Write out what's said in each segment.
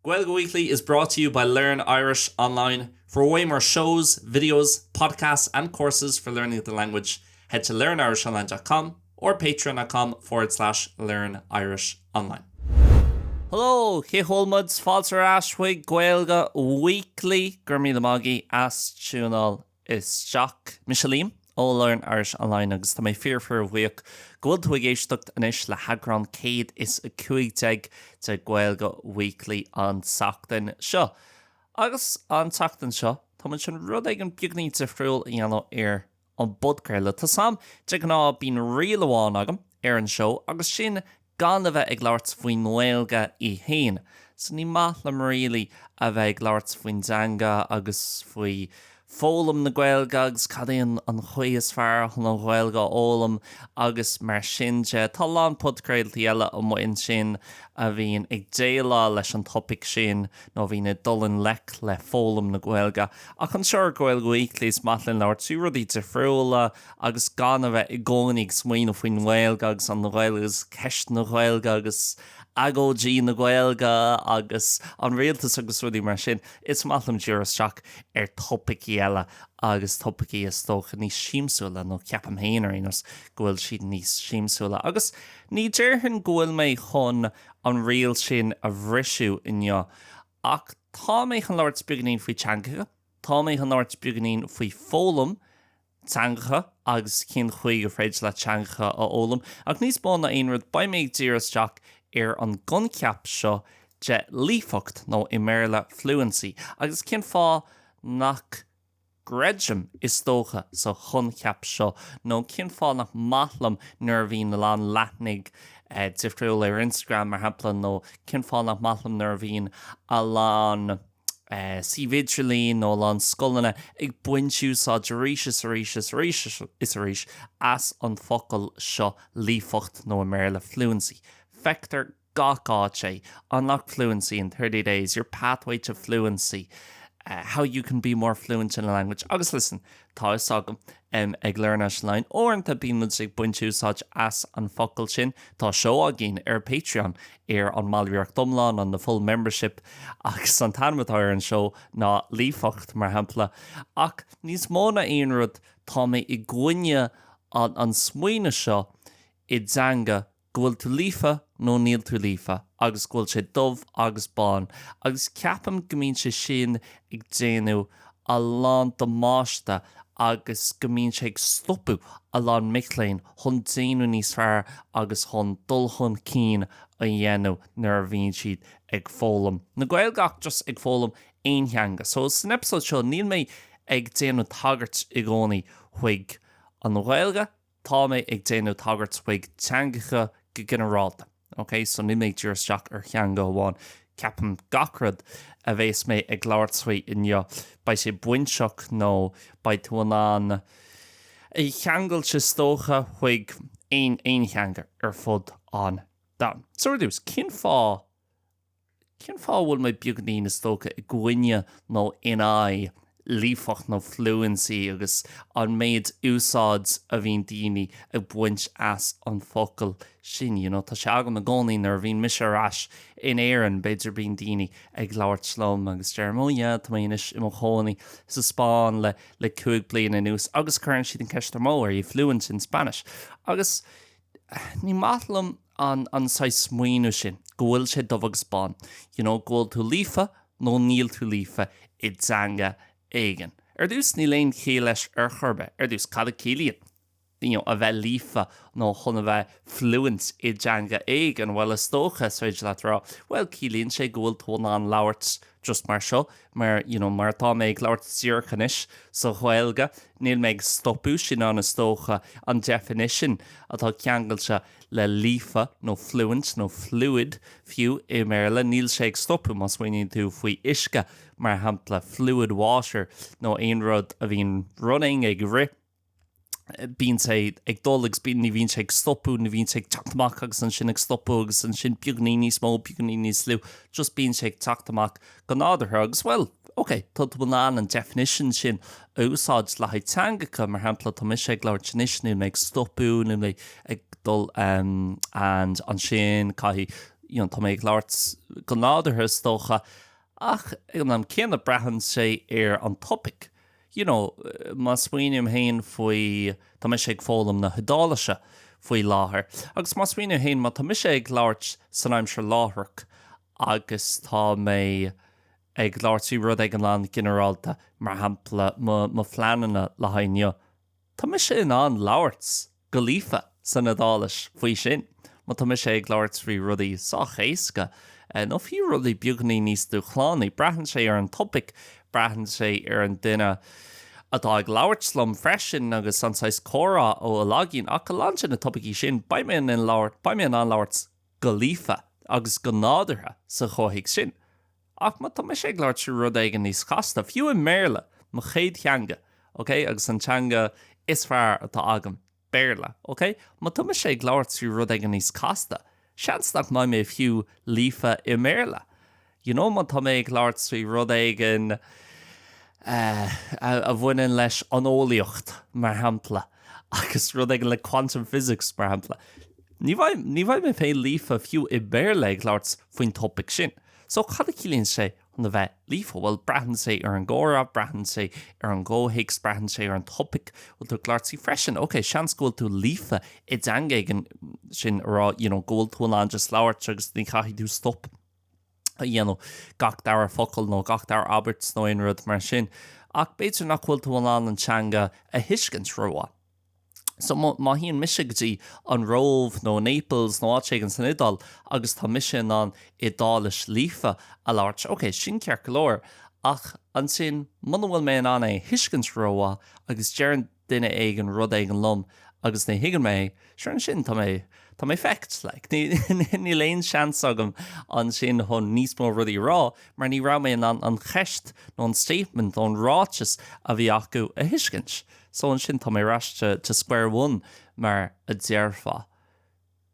Gaeilge Weekly is brought to you by Learn Irish Online. For way more shows, videos, podcasts and courses for learning the language, head to learnirishonline.com or patreon.com forward slash learn Irish online. Hello, cén chaoi a bhfuil muid? Fáilte ar ais chuig Gaeilge Weekly. Go raibh míle maith agaibh as tiúnáil isteach. Mise Liam ó Learn Irish Online agus tá mé fíor fíor bhuíoch go bhfuil tú ag éisteacht anois le heagrán 115 de Gaeilge Weekly an tseachtain seo. Agus an tseachtain seo tá muid chun rud éigin beagainín difriúil a dhéanamh ar an bpodchraoladh. Tá 's a'm, de ghnáth bíonn riail amháin agam ar an seó agus sin gan a bheith ag labhairt faoin nGaeilge í fhéin. So ní maith liom really a bheith ag labhairt faoin dteanga agus faoi foghlaim na Gaeilge agus cad é an chaoi is fearr chun an Ghaeilge a fhoghlaim agus mar sin de. Tá a lán podchraoltaí eile amuigh ansin a bhíonn ag déileáil leis an topaic sin nó a bhíonn ag dul i ngleic le foghlaim na Gaeilge. Ach anseo ar Gaeilge Weekly is maith linn labhairt faoi rudaí difriúla agus gan a bheith i gcónaí ag smaoineamh faoin nGaeilge agus an Ghaeilge agus ceist na Gaeilge agus agóidí na Gaeilge agus an rialtas agus rudaí mar sin. Is maith liom díriú isteach ar topaicí eile agus topaicí is dócha níos siamsúla, nó ceapaim féin ar aon nós go bhfuil siad níos siamsúla. Agus ní déarfainn go bhfuil mé chun an riail sin a bhriseadh inniu ach tá mé chun labhairt beagáinín faoi teangacha, tá mé chun labhairt beagáinín faoi foghlaim teangacha agus cén chaoi gur féidir leat teangacha a fhoghlaim. Ach níos mó ná aon rud, beidh mé ag díriú isteach ar an gcoincheap seo de líofacht, nó i mBéarla fluency, agus cén fáth nach gcreidim, is dócha, sa choincheap seo, nó cén fáth nach maith liom nuair a bhíonn a lán leathanaigh difriúla ar Instagram, mar shampla, nó cén fáth nach maith liom nuair a bhíonn a lán suímh idirlín nó a lán scoileanna ag baint úsáid arís is arís is arís is arís as an focal seo líofacht nó i mBéarla fluency. Feictear gach áit é, unlock fluency in 30 days, your pathway to fluency, how you can be more fluent in a language agus listen, tá fhios agam ag Learn Irish Online uaireanta bíonn muid ag baint úsáid as an focal sin, tá seó againn ar Patreon ar an mballraíocht iomlán, an the full membership agus an t-ainm atá ar an seó ná Líofacht mar shampla ach níos mó ná aon rud tá mé i gcoinne an smaoineamh seo i dteanga go bhfuil tú líofa nó níl tú líofa agus go bhfuil sé dubh agus bán agus ceapaim go mbíonn sé sin ag déanamh a lán damáiste agus go mbíonn sé ag stopadh a lán mic léinn chun déanamh níos fearr agus chun dul chun cinn a dhéanamh nuair a bhíonn siad ag foghlaim na Gaeilge ach just ag foghlaim aon theanga. So san eipeasóid seo níl mé ag déanamh tagairt i gcónaí chuig an Ghaeilge, Tá mé ag déanamh tagairt chuig teangacha go ginearálta, ok? So níl mé ag díriú isteach ar theanga amháin. Ceapaim gach rud a bhéas mé ag labhairt faoi inniu, beidh sé bainteach nó beidh tú in ann é a cheangailt is dócha chuig aon aon theanga ar fud an domhain. So ar dtús, cén fáth Cén fáth a bhfuil mé beagainín, is dócha, i gcoinne nó in aghaidh líofacht nó fluency agus an méid úsáid a bhíonn daoine ag baint as an focal sin? You know, tá sé agam i gcónaí nuair a bhíonn mise ar ais in Éirinn, b'fhéidir bíonn daoine ag labhairt liom agus deirim, oh yeah, tá mé anois i mo chónaí sa Spáinn le le 5 bliana anuas agus cuireann siad an ceist orm, oh, are you fluent in Spanish? Agus Ní maith liom an an saghas smaoineamh sin, go bhfuil sé dubh agus bán, you know, go bhfuil tú líofa nó níl tú líofa i dteanga éigin. Ar dtús, níl aon chiall leis ar chor ar bith. Ar dtús, cad a ciallaíonn, you know, a bheith líofa nó chun a bheith fluent i dteanga éigin? Bhuel, is dócha, is féidir leat a rá, bhuel, ciallaíonn sé go bhfuil tú in ann labhairt just mar seo, mar, you know, mar atá mé ag labhairt díreach anois sa Ghaeilge, níl mé ag stopadh, sin an, is dócha, an definition atá ceangailte le líofa nó fluent nó fluid fiú i mBéarla, níl sé ag stopadh má smaoiníonn tú faoi uisce, mar shampla, fluid water nó aon rud a bhíonn running, ag rith. bíonn sé ag dul agus bíonn, ní bhíonn sé ag stopadh, ní bhíonn sé ag teacht amach agus ansin ag stopadh agus ansin beagainín níos mó, beagainín níos lú, just bíonn sé ag teacht amach go nádúrtha agus bhuel, ok, tá tú in ann an definition sin a úsáid le haghaidh teangacha, mar shampla, tá mise ag labhairt anois, níl mé ag stopadh, níl mé ag dul um, and ansin caithfidh. you know, tá mé ag labhairt go nádúrtha is dócha, ach ag an am céanna braitheann sé ar an topaic. You know, má smaoiním féin faoi, tá mise ag foghlaim na hIodáilise faoi láthair, agus má smaoiním féin, má tá mise ag labhairt san aimsir láithreach agus tá mé ag labhairt faoi rud éigin an-ghinearálta, mar shampla mo, mo phleananna le haghaidh inniu, Tá mise in ann labhairt go líofa san Iodáilis faoi sin, má tá mise ag labhairt faoi rudaí sách éasca, nó fiú rudaí beagáinín níos dúshlánaí. Braitheann sé ar an topaic, braitheann sé ar an duine atá ag labhairt liom freisin agus an saghas comhrá a bhfuil againn, ach a lán de na topaicí sin, beidh mé in ann labhairt, beidh mé in ann labhairt go líofa agus go nádúrtha sa chomhthéacs sin. Ach má tá mise ag labhairt faoi rud éigin níos casta, fiú i mBéarla, mo chéad theanga, ok, agus an teanga is fearr atá agam, Béarla, ok, má tá mise ag labhairt faoi rud éigin níos casta, seans nach mbeidh mé fiú líofa i mBéarla. You know, má tá mé ag labhairt faoi rud éigin eh, a bhaineann leis an eolaíocht, mar shampla, agus rud éigin le quantum physics, mar shampla, ní bheidh, ní bheidh mé féin líofa fiú i mBéarla ag labhairt faoin topaic sin. So, cad a chiallaíonn sé chun a bheith líofa? Bhuel, braitheann sé ar an gcomhrá, braitheann sé ar an gcomhthéacs, braitheann sé ar an topaic a bhfuil tú ag labhairt faoi freisin. Ok, seans go bhfuil tú líofa i dteanga éigin, sin a rá, you know, go bhfuil tú in ann just labhairt agus ní chaithfidh tú stop a dhéanamh gach dara focal nó gach dara abairt nó aon rud mar sin. Ach b'fhéidir nach bhfuil tú in ann an teanga a thuiscint rómhaith. So má théann mise go dtí an Róimh nó Naples nó áit éigin san Iodáil agus tá mise in ann Iodáilis líofa a labhairt, ok, sin ceart go leor, ach ansin muna bhfuil mé in ann é a thuiscint rómhaith agus deireann duine éigin rud éigin liom agus ní thuigeann mé é, sure ansin tá mé, tá mé fecked, like. Níl aon seans agam ansin chun níos mó rudaí a rá mar ní raibh mé in ann an cheist nó an statement nó an ráiteas a bhí acu a thuiscint. So ansin tá mé ar ais to square one mar a déarfá.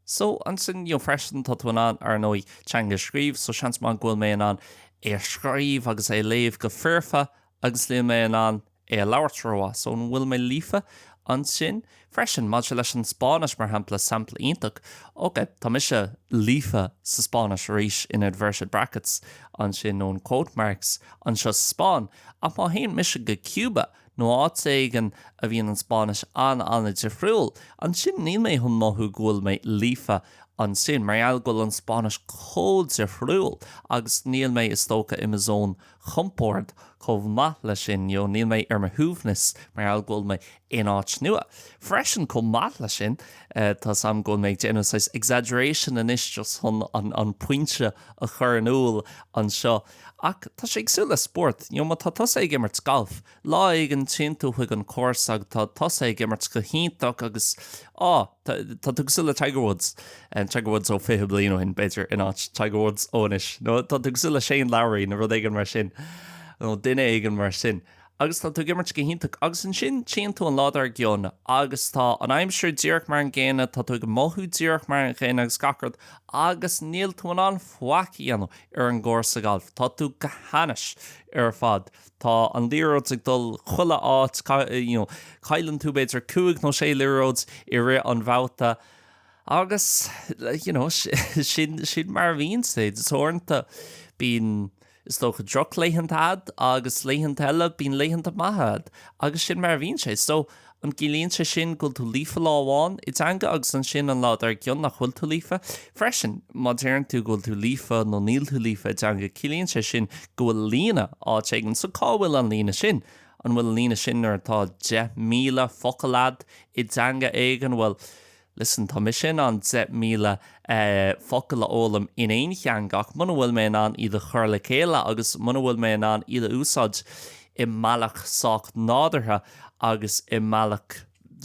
So ansin you know freisin tá tú in ann ar ndóigh teanga a scríobh so seans maith go bhfuil mé in ann é a scríobh agus é a léamh go foirfe agus níl mé in ann é a labhairt rómhaith. So an bhfuil mé líofa ansin? Freisin maidir leis an Spáinnis mar shampla, sampla iontach, ok tá mise líofa sa Spáinnis arís in inverted brackets ansin nó in quote marks anseo sa Spáinn ach má théann mise go Cuba nó áit éigin a bhíonn an Spáinnis an-an-difriúil, ansin níl mé chun mothú go bhfuil mé líofa ansin, mar gheall go bhfuil an Spáinnis chomh difriúil agus níl mé, is dócha, i mo zón chompord chomh maith leis sin, you know, níl mé ar mo shuaimhneas mar gheall go bhfuil mé in áit nua. Freisin, chomh maith leis sin, tá's a'm go bhfuil mé ag déanamh saghas exaggeration anois just chun an pointe a chur in iúl anseo, Ach tá sé cosúil le spórt, you know, má tá tusa ag imirt galf, lá éigin téann tú chuig an cúrsa agus tá tusa ag imirt go hiontach agus, á, tá tú cosúil le Tiger Woods, Tiger Woods ó 20 bliain ó shin, b'fhéidir, in áit Tiger Woods ó anois, nó tá tú cosúil le Shane Lowry nó rud éigin mar sin, nó duine éigin mar sin. Agus tá tú ag imirt go hiontach agus ansin téann tú an lá dár gcionn agus tá an aimsir díreach mar an gcéanna, tá tú ag mothú díreach mar an gcéanna agus gach rud agus níl tú in ann faic a dhéanamh ar an gcúrsa gailf. Tá tú go hainnis ar fad. Tá an liathróid ag dul chuile áit, you know, cailleann tú b'fhéidir cúig nó sé liathróid i rith an bhabhta agus, you know, sin, sin mar a bhíonn sé. Just uaireanta bíonn Is dócha drochlaethanta a'd agus laethanta eile bíonn laethanta maithe a'd agus sin mar a bhíonn sé. So, an gciallaíonn sé sin go bhfuil tú líofa lá amháin i dteanga agus ansin an lá dár gcionn nach bhfuil tú líofa? Freisin, má deireann tú go bhfuil tú líofa nó níl tú líofa i dteanga, ciallaíonn sé sin go bhfuil líne áit éigin. So cá bhfuil an líne sin? An bhfuil an líne sin nuair atá 10,000 focal a'd i dteanga éigin? Bhuel, Listen, tá mise in ann 10,000 focal a fhoghlaim in aon theanga ach muna bhfuil mé in ann iad a chur le chéile agus muna bhfuil mé in ann iad a úsáid i mbealach sách nádúrtha agus i mbealach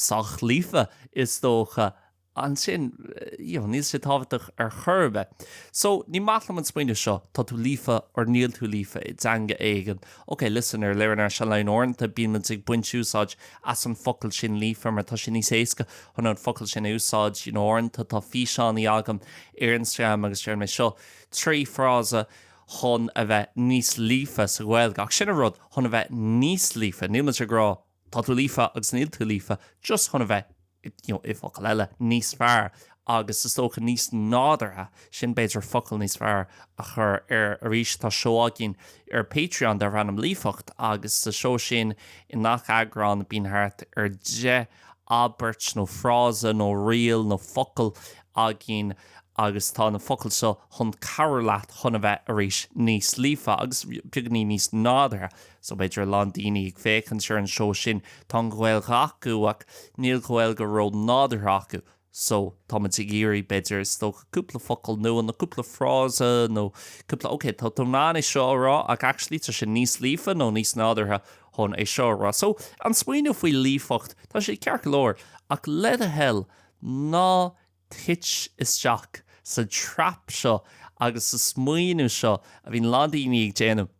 sách líofa, is dócha, ansin, you know, níl sé tábhachtach ar chor ar bith. So, ní maith liom an smaoineamh seo, tá tú líofa or níl tú líofa i dteanga éigin. Ok, listen, ar Learn Irish Online uaireanta bíonn muid ag baint úsáid as an focal sin líofa mar tá sé níos éasca chun an focal sin a úsáid, you know, uaireanta tá físeánaí agam ar Instagram agus deireann mé seo 3 frása chun a bheith níos líofa sa Ghaeilge ach sin an rud, chun a bheith níos líofa, níl muid ag rá tá tú líofa agus níl tú líofa, just chun a bheith. You know, i bhfocail eile, níos fearr agus is dócha níos nádúrtha, sin b'fhéidir focal níos fearr a chur air. Arís, tá seó againn ar Patreon darb ainm Líofacht agus sa seó sin i ngach eagrán bíonn thart ar 10 abairt nó frása nó riail nó focal againn agus tá na focail seo chun cabhrú leat chun a bheith arís níos líofa agus beagáinín níos nádúrtha. So b'fhéidir a lán daoine ag féachaint ar an seó sin, tá an Ghaeilge acu ach níl Gaeilge ró-nádúrtha acu. So tá muid ag iarraidh b'fhéidir is dócha cúpla focal nua nó cúpla frása nó cúpla ok tá tú in ann é seo a rá ach actually tá sé níos líofa nó níos nádúrtha chun é seo a rá. So an smaoineamh faoi líofacht tá sé ceart go leor ach le do thoil ná tit isteach sa trap seo agus sa smaoineamh seo a bhíonn a lán daoine ag déanamh,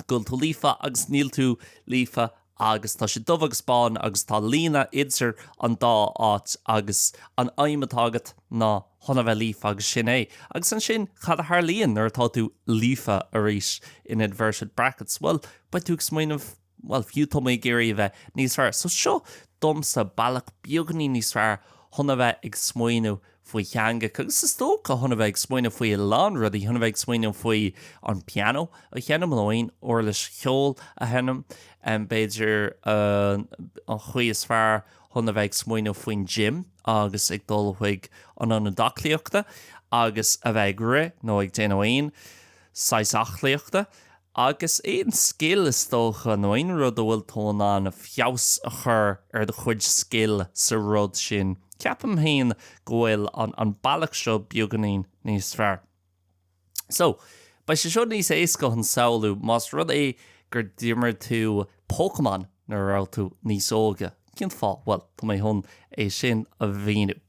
go bhfuil tú líofa agus níl tú líofa agus tá sé dubh agus bán agus tá líne idir an dá áit agus an aidhm atá agat ná chun a bheith líofa agus sin é. Agus ansin cad a tharlaíonn nuair atá tú líofa arís in inverted brackets? Bhuel, beidh tú ag smaoineamh bhuel, fiú tá mé ag iarraidh a bheith níos fearr. So seo domsa bealach beagáinín níos fearr chun a bheith ag smaoineamh faoi theangacha agus is dócha chun a bheith ag smaoineamh faoi a lán rudaí, chun a bheith ag smaoineamh faoi an pianó a sheinm nó aon uirlis cheoil a sheinm, b'fhéidir an chaoi is fearr chun a bheith ag smaoineamh faoin gym agus ag dul chuig an ionad aclaíochta agus a bheith ag rith nó ag déanamh aon saghas aclaíochta. Agus aon scil is dócha, nó aon rud a bhfuil tú in ann feabhas a chur ar do chuid scil sa rud sin, ceapaim féin go bhfuil an bealach seo beagáinín níos fearr. So, beidh sé seo níos éasca chun samhlú más rud é gur d'imir tú Pokémon nuair a raibh tú níos óige. Cén fáth? Bhuel, tá mé chun é sin a mhíniú.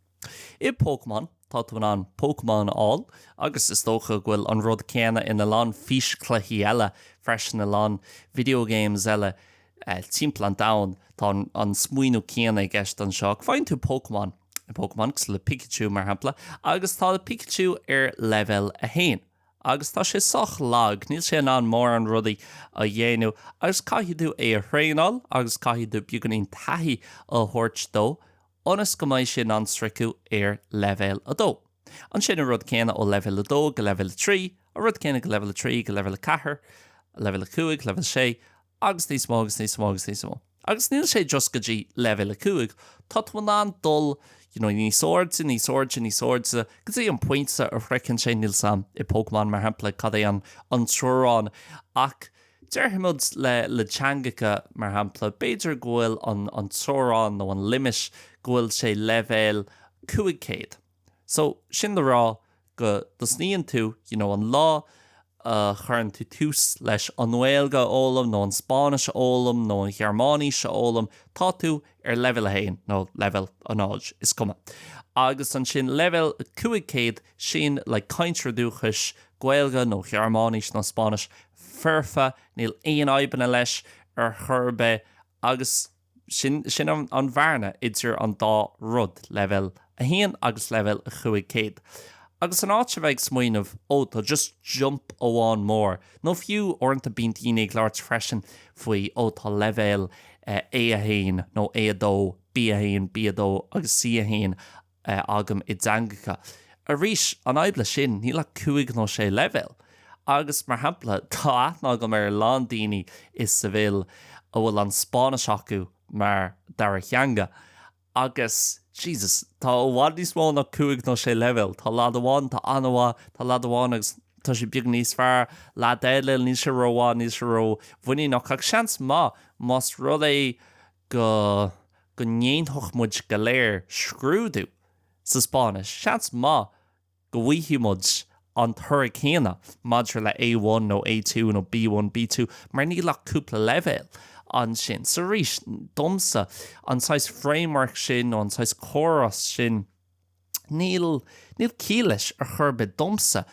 I Pokémon, tá tú in ann Pokémon a fháil, agus is dócha go bhfuil an rud céanna ina lán físchluichí eile freisin, a lán video games eile timpeall an domhain, tá an smaoineamh céanna i gceist anseo. Ach faigheann tú Pokémon i Pokémon, cosúil le Pikachu mar shampla, agus tá Pikachu ar leibhéal 1. Agus tá sé sách lag, níl sé in ann mórán rudaí a dhéanamh, agus caithfidh tú é a thraenáil agus caithfidh tú beagáinín taithí a thabhairt dó ionas go mbeidh sé in ann sroicheadh ar leibhéal 2. Ansin an rud céanna ó leibhéal 2 go leibhéal 3, an rud céanna go leibhéal 3 go leibhéal 4, leibhéal 5, leibhéal 6, agus níos mó agus níos mó agus níos mó. Agus níl sé just go dtí leibhéal 5, tá tú in ann dul you know, níos airde, níos airde, níos airde, go dtí an pointe a shroicheann sé, níl 's a'm, i Pokémon mar shampla, cad é an, an teorainn, ach déarfaidh muid le, le teangacha mar shampla, b'fhéidir go bhfuil an, an teorainn nó an limit go bhfuil sé leibhéal 500. So, sin le rá go dtosnaíonn tú, you know, an lá a chuireann tú tús leis an nGaeilge a fhoghlaim nó an Spáinnis a fhoghlaim nó an Ghearmáinis a fhoghlaim, tá tú ar leibhéal 1 nó leibhéal 0, is cuma. Agus ansin leibhéal 500, sin like cainteoir dúchais Gaeilge nó Gearmáinis nó Spáinnis foirfe, níl aon fhadhbanna leis ar chor ar bith agus Sin sin an bhearna idir an dá rud, leibhéal 1 agus leibhéal 500. Agus in áit a bheith ag smaoineamh, ó, tá just jump amháin mór, nó fiú uaireanta bíonn daoine ag labhairt freisin faoi, ó, tá leibhéal A1 nó A2, B1, B2 agus C1 agam i dteangacha. Arís, an fhadhb leis sin, níl ach cúig nó sé leibhéal. Agus, mar shampla, tá aithne agam ar a lán daoine i Seville a bhfuil an Spáinnis acu mar dara theanga. Agus, Jesus, tá i bhfad níos mó ná cúig nó sé leibhéal. Tá leaid amháin atá an-mhaith, tá leaid amháin agus tá sé beag níos fearr, leaid eile, níl sé rómhaith, níl sé rómhuiníneach. Ach seans maith, más rud é go go ndéanfadh muid go léir scrúdú sa Spáinnis, seans maith go bhfaighidh muid an toradh céanna maidir le A1 nó A2 nó B1, B2, mar níl ach cúpla leibhéal ansin. So arís, domsa, an saghas framework sin nó an saghas córas sin, Níl, níl ciall leis ar chor ar bith domsa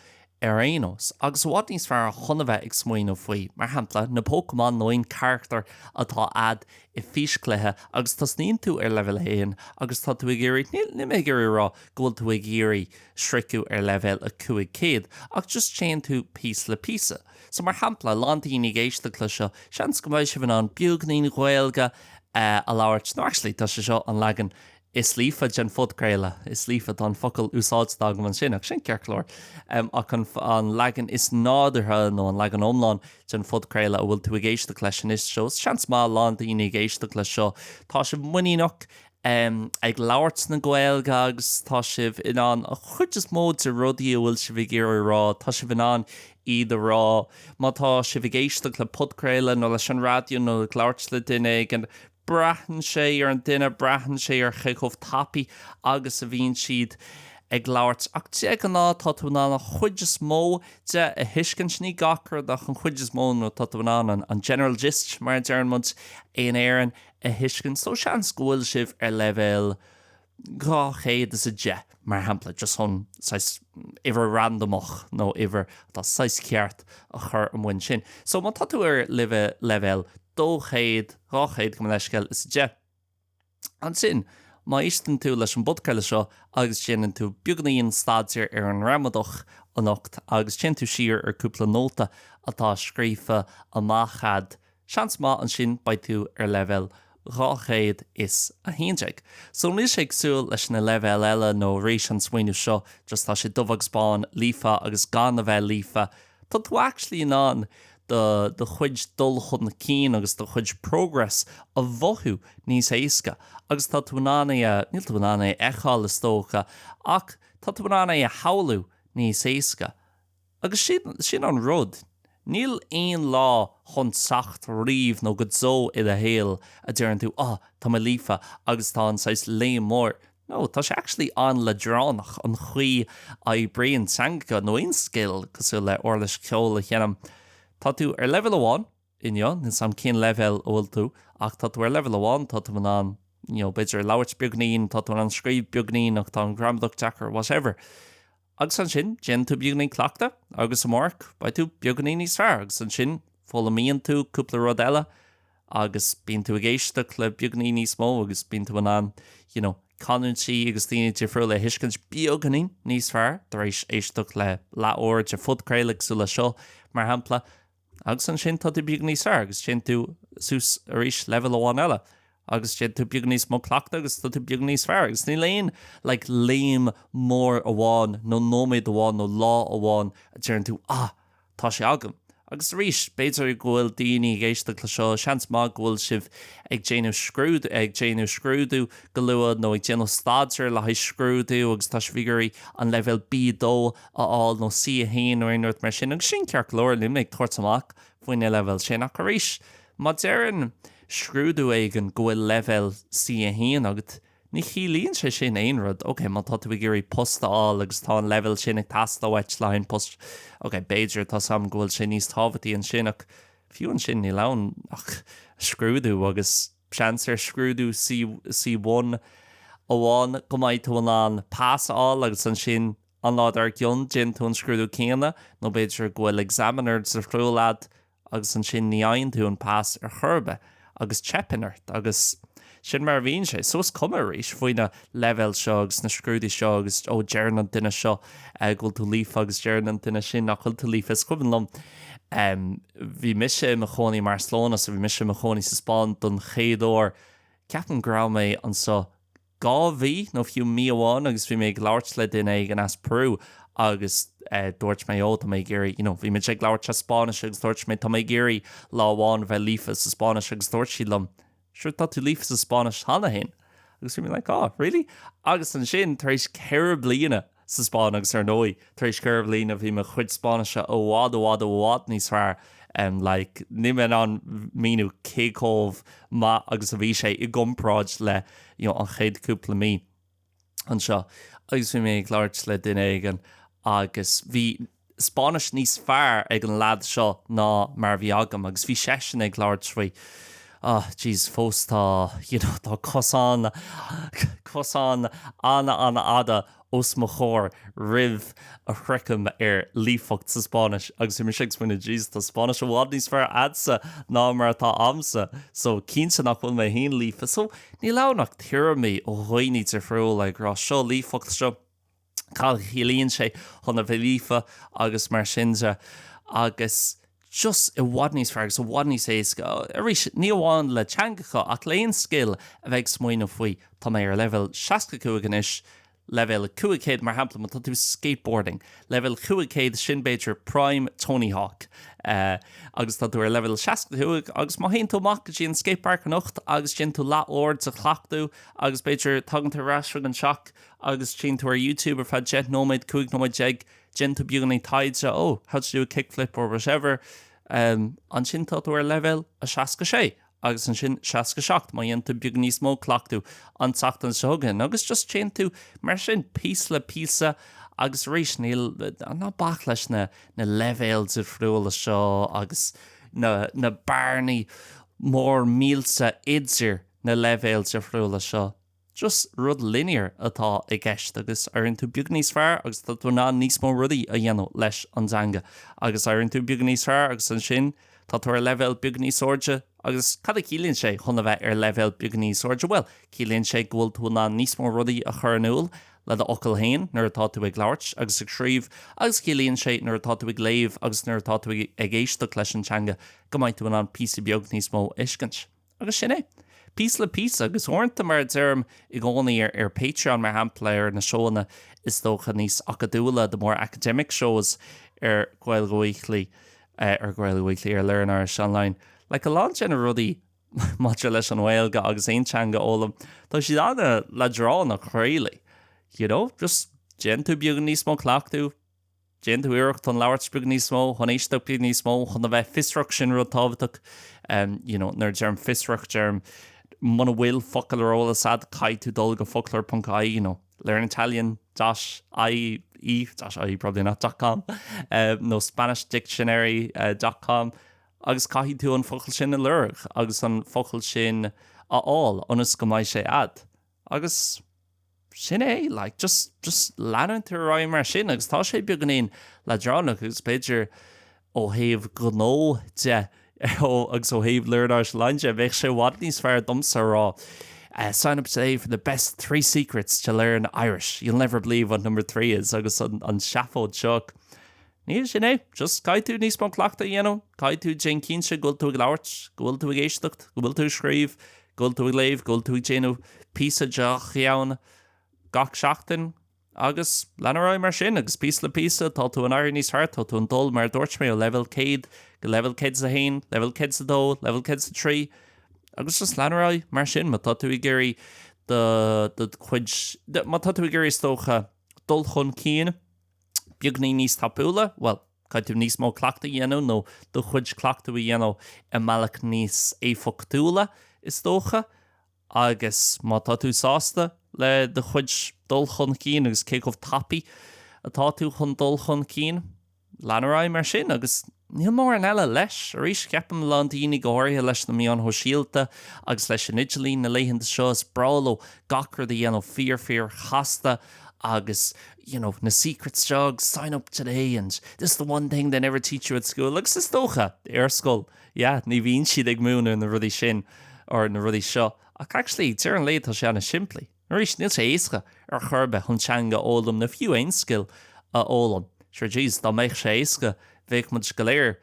ar aon nós, agus i bhfad níos fearr chun a bheith ag smaoineamh faoi, mar shampla, na Pokémon nó aon charachtar atá a'd i físchluiche agus tosnaíonn tú ar leibhéal 1 agus tá tú ag iarraidh, níl, níl mé ag iarraidh a rá go bhfuil tú ag iarraidh sroicheadh ar leibhéal 500 ach just téann tú píosa le píosa. So mar shampla, a lán daoine ag éisteacht le seo, seans go mbeidh sibh in ann beagainín Gaeilge a labhairt, nó actually tá sé seo an leagan. Is líofa den phodchraoladh is líofa, tá an focal úsáidte agam ansin, ach sin ceart go leor, ach an leagan is nádúrtha nó an leagan iomlán den phodchraoladh a bhfuil tú ag éisteacht leis anois. So, seans maith a lán daoine ag éisteacht leis seo, tá sibh muiníneach ag labhairt na Gaeilge agus tá sibh in ann an chuid is mó de rudaí a bhfuil sibh ag iarraidh a rá, tá sibh in ann iad a rá. Má tá sibh ag éisteacht le podchraoladh nó leis an raidió nó ag labhairt le duine éigin, Braitheann sé ar an duine, braitheann sé ar cé chomh tapaidh agus a bhíonn siad ag labhairt. Ach de ghnáth tá tú in ann an chuid is mó de a thuiscint, ní gach rud ach an chuid is mó nó tá tú in ann an general gist mar a deireann muid in Éirinn a thuiscint. So seans go bhfuil sibh ar leibhéal 210, mar shampla, just chun saghas uimhir randamach nó uimhir atá saghas ceart a chur amuigh ansin. So má tá tú ar leibhéal 200, 200 gabh mo leithscéal, is 10, ansin má éisteann tú leis an bpodchraoladh seo agus déanann tú beagáinín staidéir ar an ngramadach anocht agus téann tú siar ar cúpla nóta atá scríofa amach a'd, Seans maith ansin beidh tú ar leibhéal 211. So níl sé cosúil leis na leibhéil eile nó arís an smaoineamh seo just tá sé dubh agus bán, líofa agus gan a bheith líofa. Tá tú actually in ann do do chuid dul chun cinn agus do chuid progress a mhothú níos éasca agus tá tú in ann é a, níl tú in ann é a fheiceáil is dócha ach tá tú in ann é a shamhlú níos éasca. Agus sin, sin an rud. Níl aon lá chun teacht riamh nó go deo i do shaol a deireann tú ah, tá mé líofa agus tá an saghas léim mór. No, tá sé actually an-leadránach an chaoi a oibríonn teangacha nó aon scil cosúil le uirlis ceoil a sheinm. Tá tú ar leibhéal amháin inniu, níl 's a'm cén leibhéal a bhfuil tú ach tá tú ar leibhéal amháin, tá tú in ann you know, b'fhéidir labhairt beagainín, tá tú in ann scríobh beagainín ach tá an ghramadach deacair, whatever. Agus ansin, déanann tú beagáinín cleachtaidh agus amárach beidh tú beagáinín níos fearr agus ansin foghlaimíonn tú cúpla rud eile agus bíonn tú ag éisteacht le beagáinín níos mó agus bíonn tú in ann you know canúintí agus daoine difriúla a thuiscint beagáinín níos fearr tar éis éisteacht le leathuair de phodchraoladh cosúil le seo mar shampla. Agus ansin tá tú beagán níos fearr agus téann tú suas arís leibhéal amháin eile agus déanann tú beagán níos mó cleachtaidh agus tá tú beagán níos fearr agus níl aon like léim mór amháin nó nóiméad amháin nó lá amháin a deireann tú ah tá sé agam. Agus arís b'fhéidir go bhfuil daoine ag éisteacht le seo, seans maith go bhfuil sibh ag déanamh scrúdú ag déanamh scrúdú go luath nó ag déanamh staidéir le haghaidh scrúdú agus tá sibh ag iarraidh an leibhéal B2 a fháil nó C1 nó aon rud mar sin agus sin ceart go leor, níl mé ag tabhairt amach faoi na leibhéil sin ach arís má deireann scrúdú éigin go bhfuil leibhéal C1 agat ní chiallaíonn sé sin aon rud, ok má tá tú ag iarraidh post a fháil agus tá an leibhéal sin ag teastáil uait le haghaidh an post, ok b'fhéidir tá 's a'm go bhfuil sé níos tábhachtaí ansin ach fiú ansin níl ann ach scrúdú agus Seans ar scrúdú C1 amháin go mbeidh tú in ann pas a fháil agus ansin an lá dár gcionn déanann tú an scrúdú céanna nó b'fhéidir go bhfuil examiner difriúil a'd agus ansin ní fhaigheann tú an pas ar chor ar bith agus teipeann ort agus sin mar a bhíonn sé. So is cuma arís faoi na leibhéil seo agus na scrúduithe seo agus ó deireann an duine seo go bhfuil tú líofa agus deireann an duine sin nach bhfuil tú líofa. Is cuimhin liom Bhí mise i mo chónaí i mBarcelona so bhí mise i mo chónaí sa Spáinn don chéad uair. Ceapaim go raibh mé anseo dhá mhí nó fiú mí amháin agus bhí mé ag labhairt le duine éigin as Peru agus dúirt mé ó tá mé ag iarraidh you know bhí muid ag labhairt as Spáinnis agus dúirt mé tá mé ag iarraidh lá amháin a bheith líofa sa Spáinnis agus dúirt sí liom Sure tá tú líofa sa Spáinnis cheana féin. Agus bhí mé like oh really? Agus ansin tar éis ceithre bliana sa Spáinn agus ar ndóigh tar éis ceithre bliana bhí mo chuid Spáinnise i bhfad i bhfad i bhfad níos fearr um, like níl mé in ann míniú cé chomh maith agus a bhí sé i gcomparáid le you know, an chéad cúpla mí. anseo agus bhí mé ag labhairt le duine éigin agus bhí Spáinnis níos fearr ag an leaid seo ná mar a bhí agam agus bhí seisean ag labhairt faoi oh jeez fós tá you know tá cosán cosán an-an-fhada os mo chomhair roimh a shroichim ar líofacht sa Spáinnis agus bhí mise ag smaoineamh jeez tá Spáinnis i bhfad níos fearr a'dsa ná mar atá a'msa so cinnte nach bhfuil mé féin líofa so Níl ann ach tuairimí ó dhaoine difriúla ag rá seo líofacht, seo cad a chiallaíonn sé chun a bheith líofa agus mar sin de. Agus. Just i bhfad níos fearr agus i bhfad níos éasca. Arís, ní amháin le teangacha ach le aon scil a bheith ag smaoineamh faoi, tá mé ar leibhéal 65 anois, leibhéal 500 mar shampla má tá tú skateboarding, leibhéal 500 sin b'fhéidir prime Tony Hawk agus tá tú ar leibhéal 65 agus má théann tú amach go dtí an skatepark anocht agus déanann tú leath uair de chleachtadh agus b'fhéidir tagann tú ar ais chuig an teach agus téann tú ar YouTube ar feadh 10 nóiméad, 15 nóiméad. Déanann tú beagáinín taighde, oh, how to do a kickflip or whatever, ansin tá tú ar leibhéal a 66 agus ansin 67 má dhéanann tú beagán níos mó cleachtadh an tseachtain seo chugainn agus just téann tú mar sin píosa le píosa agus arís níl, ná bac leis na na leibhéil difriúla seo agus na na bearnaí mór mílte idir na leibhéil difriúla seo. Just rud linear atá i gceist agus éiríonn tú beagán níos fearr agus tá tú in ann níos mó rudaí a dhéanamh leis an dteanga agus éiríonn tú beagán níos fearr agus ansin tá tú ar leibhéal beagán níos airde agus cad a chiallaíonn sé chun a bheith ar leibhéal beagán níos airde? Bhuel, ciallaíonn sé go bhfuil tú in ann níos mó rudaí a chur in iúl le do fhocail féin nuair atá tú ag labhairt agus ag scríobh agus ciallaíonn sé nuair atá tú ag léamh agus nuair atá tú ag éisteacht leis an teanga go mbeidh tú in ann píosa beag níos mó a thuiscint. Agus sin é. Píosa le píosa, agus uaireanta, mar a deirim i gcónaí ar ar Patreon, mar shampla, ar na seóanna is dócha níos acadúla, the more academic shows ar Gaeilge Weekly, ar Gaeilge Weekly, ar Learn Irish Online, like a lán de na rudaí maidir leis an nGaeilge agus aon teanga a fhoghlaim, tá siad an-leadránach really. You know, just déanann tú beagán níos mó cleachtadh, Déanann tú iarracht chun labhairt beagán níos mó, chun éisteacht beagán níos mó, chun a bheith fiosrach, sin rud tábhachtach. You know, nuair a deirim fiosrach, deirim muna bhfuil focal ar eolas a'd, caithfidh tú dul go foclóir ponc ie, you know, learn Italian dot ie, dot ie probably not, dot com, nó Spanish dictionary dot com agus caithfidh tú an focal sin a lorg agus an focal sin a fháil ionas go mbeidh sé a'd. Agus sin é, like, just, just leanann tú ar aghaidh mar sin agus tá sé beagáinín leadránach agus b'fhéidir ó thaobh gnó de agus ó thaobh Learn Irish Online de, bheadh sé i bhfad níos fearr domsa a rá sign up today for the best three secrets to learn Irish, you'll never believe what number three is agus an, an seafóid seo. Ní sin é, just caithfidh tú níos mó cleachtadh a dhéanamh, caithfidh tú déan cinnte go bhfuil tú ag labhairt, go bhfuil tú ag éisteacht, go bhfuil tú ag scríobh, go bhfuil tú ag léamh, go bhfuil tú ag déanamh píosa de gach cheann gach seachtain agus lean ar aghaidh mar sin agus píosa le píosa tá tú in éirí níos fearr, tá tú ag dul mar a dúirt mé ó leibhéal 100 go leibhéal 101, leibhéal 102, leibhéal 103 agus just lean ar aghaidh mar sin má tá tú ag iarraidh do do chuid, má tá tú ag iarraidh is dócha dul chun cinn. beagáinín níos tapúla, bhuel, caithfidh tú níos mó cleachtadh a dhéanamh nó do chuid cleachtadh a dhéanamh i mbealach níos éifeachtúla, is dócha. Agus má tá tú sásta le do chuid dul chun cinn agus cé chomh tapaidh atá tú chun dul chun cinn, lean ar aghaidh mar sin agus níl mórán eile leis. Arís, ceapaim a lán daoine, go háirithe leis na meáin shóisialta agus leis an idirlíon na laethanta seo, is breá leo gach rud a dhéanamh fíor fíor chasta agus you know na secrets seo agus sign up today and this is the one thing they never teach you at school agus is dócha ar scoil, yeah, ní bhíonn siad ag múineadh na rudaí sin or na rudaí seo ach actually deireadh an lae tá sé an-simplí. Arís, níl sé éasca ar chor ar bith chun teanga a fhoghlaim nó fiú aon scil a fhoghlaim. Sure jeez, dá mbeadh sé éasca bheadh muid go léir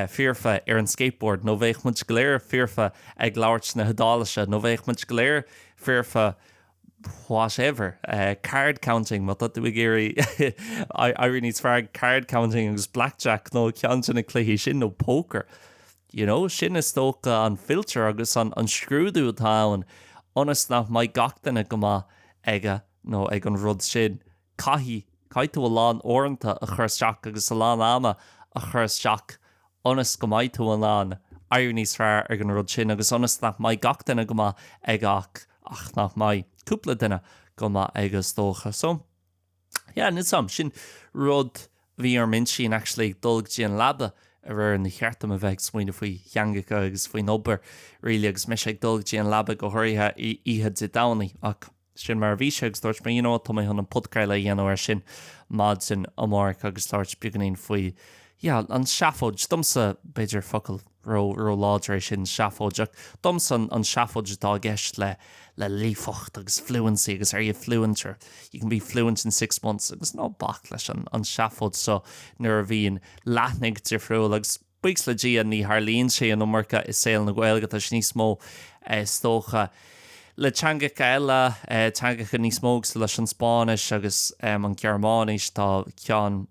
foirfe ar an skateboard nó bheadh muid go léir foirfe ag labhairt na hIodáilise nó bheadh muid go léir foirfe whatever, card counting má tá tú ag iarraidh éirí níos fearr ag card counting agus blackjack nó ceann de na cluichí sin nó poker. You know, sin is dócha an filter agus an an scrúdú atá ann ionas nach mbeidh gach duine go maith aige nó ag an rud sin. Caithfidh, caithfidh tú a lán uaireanta a chur isteach agus a lán ama a chur isteach ionas go mbeidh tú in ann éirí níos fearr ag an rud sin agus ionas nach mbeidh gach duine go maith aige ach ach nach mbeidh cúpla duine go maith aige is dócha. So, yeah, níl 's a'm, sin rud a bhí ar m'intinn actually ag dul go dtí an leaba aréir níor cheart dom a bheith ag smaoineamh faoi theangacha agus faoin obair really agus mise ag dul go dtí an leaba go háirithe oíche Dé Domhnaigh ach Sin mar a bhí sé agus dúirt mé, you know what, tá mé chun an podchraoladh a dhéanamh air sin maidin amárach agus labhairt beagáinín faoi, yeah, an seafóid. Domsa, b'fhéidir focal ró, ró-láidir é sin, seafóid, ach domsa an, an seafóid atá i gceist le, le líofacht agus fluency agus are you fluent or you can be fluent in six months agus ná bac leis an, an seafóid seo nuair a bhíonn leathanaigh difriúil agus. Buíochas le Dia ní tharlaíonn sé an iomarca i saol na Gaeilge, tá sé níos mó is dócha le teangacha eile, teangacha níos mó cosúil leis an Spáinnis agus an Ghearmáinis, tá ceann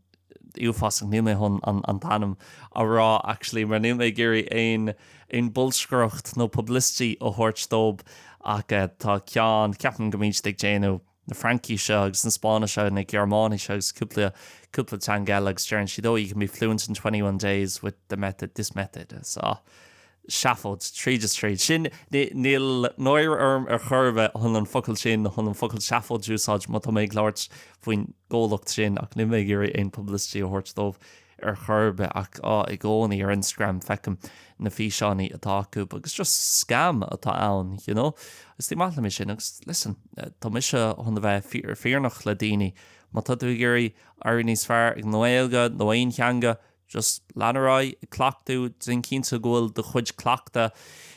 uafásach, níl mé chun an t-ainm a rá actually mar níl mé ag iarraidh aon aon bolscaireacht nó publicity a thabhairt dóibh ach tá ceann, ceapaim go mbíonn siad ag déanamh na Fraincise agus na Spáinnise na Gearmáinise agus cúpla cúpla teanga eile agus deireann siad oh you can be fluent in 21 days with the method, this method. So seafóid, tríd is tríd. Sin, níl náire orm ar chor ar bith chun an focal sin, chun an focal seafóid a úsáid má tá mé ag labhairt faoin gcomhlacht sin ach níl mé ag iarraidh aon publicity a thabhairt dóibh ar chor ar bith ach á i gcónaí ar Instagram feicim na físeáin atá acu agus just scam atá ann, you know. Agus ní maith liom é sin agus listen, tá mise chun a bheith fírinneach le daoine, má tá tú ag iarraidh éirí níos fearr ag an nGaeilge nó aon theanga, Just lean ar aghaidh ag cleachtadh, déan cinnte go bhfuil do chuid cleachta,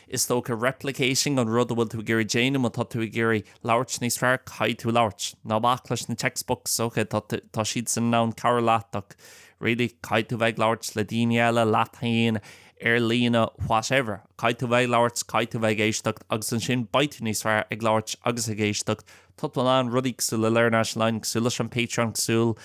is dócha replicating an rud a bhfuil tú ag iarraidh déanamh, má tá tú ag iarraidh labhairt níos fearr, caithfidh tú labhairt. Ná bac leis na textbooks, ok, tá, tá siadsan in ann cabhrú leat ach really caithfidh tú bheith ag labhairt le daoine eile, leat féin, ar líne, whatever. Caithfidh tú bheith ag labhairt, caithfidh tú bheith ag éisteacht agus ansin beidh tú níos fearr ag labhairt agus ag éisteacht. Tá tú in ann rudaí cosúil le Learn Irish Online, cosúil leis an Patreon, cosúil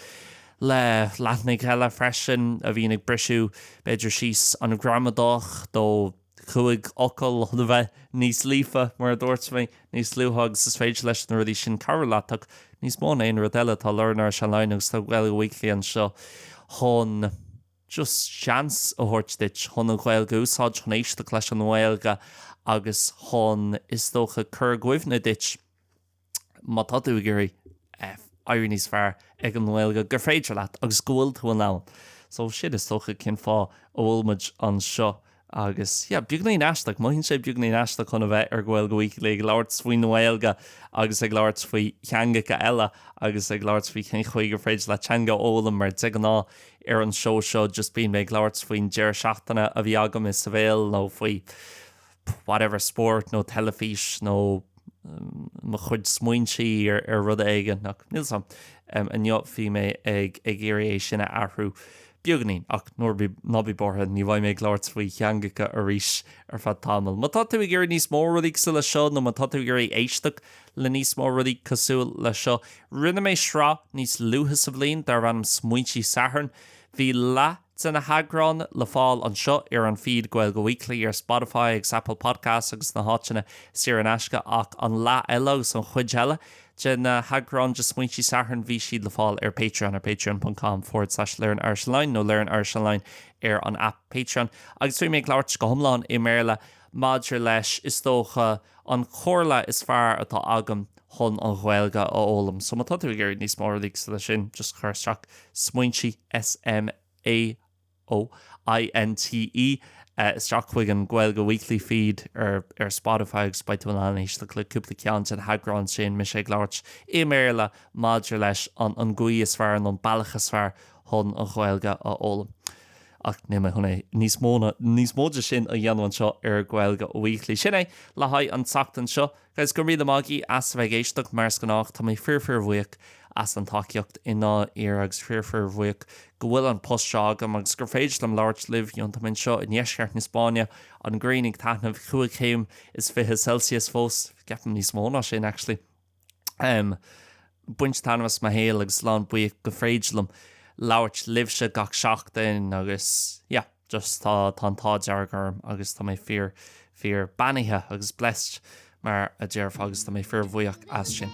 le leathanaigh eile freisin a bhíonn ag briseadh, b'fhéidir, síos an ghramadach do chúig fhocal chun a bheith níos líofa, mar a dúirt mé níos luaithe, agus is féidir leis na rudaí sin cabhrú leat ach níos mó ná aon rud eile, tá Learn Irish Online agus tá Gaeilge Weekly anseo chun just seans a thabhairt duit chun an Ghaeilge a úsáid, chun éisteacht leis an nGaeilge agus chun, is dócha, cur i gcuimhne duit. má tá tú ag iarraidh éirí níos fearr ag an nGaeilge, gur féidir leat agus go bhfuil tú in ann. So sin is dócha cén fáth a bhfuil muid anseo agus yeah, beagainín aisteach, mothaíonn sé beagainín aisteach chun a bheith ar Gaeilge Weekly ag labhairt faoin nGaeilge agus ag labhairt faoi theangacha eile agus ag labhairt faoi cén chaoi gur féidir leat teanga a fhoghlaim mar de ghnáth ar an seó seo just bíonn mé ag labhairt faoin deireadh seachtaine a bhí agam i Seville nó faoi whatever spórt nó teilifís nó mo chuid smaointí ar rud éigin ach níl 's a'm inniu bhí mé ag ag iarraidh é sin a athrú beagáinín ach nuair bí ná bí buartha ní bheidh mé ag labhairt faoi theangacha arís ar feadh tamaill. Má tá tú ag iarraidh níos mó rudaí cosúil le seo nó má tá tú ag iarraidh éisteacht le níos mó rudaí cosúil le seo rinne mé sraith níos luaithe sa bhliain darbh ainm Smaointí Sathairn. Bhí leath de na heagráin le fáil anseo ar an feed Gaeilge Weekly ar Spotify agus Apple Podcasts agus na háiteanna saor in aisce ach an leath eile agus an chuid eile de na heagráin de Smaointí Sathairn bhí siad le fáil ar Patreon ar patreon ponc com forward slash learn Irish online nó Learn Irish Online ar an aip Patreon agus bhí mé ag labhairt go hiomlán i mBéarla maidir leis is dócha an chomhairle is fearr atá agam chun an Ghaeilge a fhoghlaim. So má tá tú ag iarraidh níos mó rudaí cosúil leis sin, just cuir isteach smaointe, S M A O I N T E, isteach chuig an Gaeilge Weekly feed ar ar Spotify agus beidh tú in ann éisteacht le cúpla ceann de na heagráin sin, mise ag labhairt i mBéarla maidir leis an an gcaoi is fearr nó an bealach is fearr chun an Ghaeilge a fhoghlaim. Ach níl mé chun é níos mó ná níos mó de sin a dhéanamh anseo ar Gaeilge Weekly. Sin é le haghaidh an tseachtain seo. Guys, go raibh míle maith agaibh as a bheith ag éisteacht, mar is gnách, tá mé fíor fíor bhuíoch as an tacaíocht i ndáiríre agus fíor fíor bhuíoch go bhfuil an post seo agam agus gur féidir liom labhairt libh, you know, tá mé anseo i ndeisceart na Spáinne, an ghrian ag taitneamh, chúig chéim is 20 Celsius fós, ceapaim níos mó ná sin actually. Em, baint taitneamh as mo shaol agus lán buíoch go féidir liom labhairt libhse gach seachtain agus yeah. Just tá, tá an t-ádh dearg orm agus tá mé fíor, fíor beannaithe agus blessed mar a déarfá agus tá mé fíor bhuíoch as sin.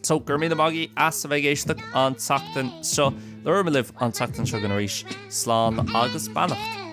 So, go raibh míle maith agaibh as a bheith ag éisteacht an tseachtain seo. Labhróidh mé libh an tseachtain seo chugainn arís. Slán agus beannacht.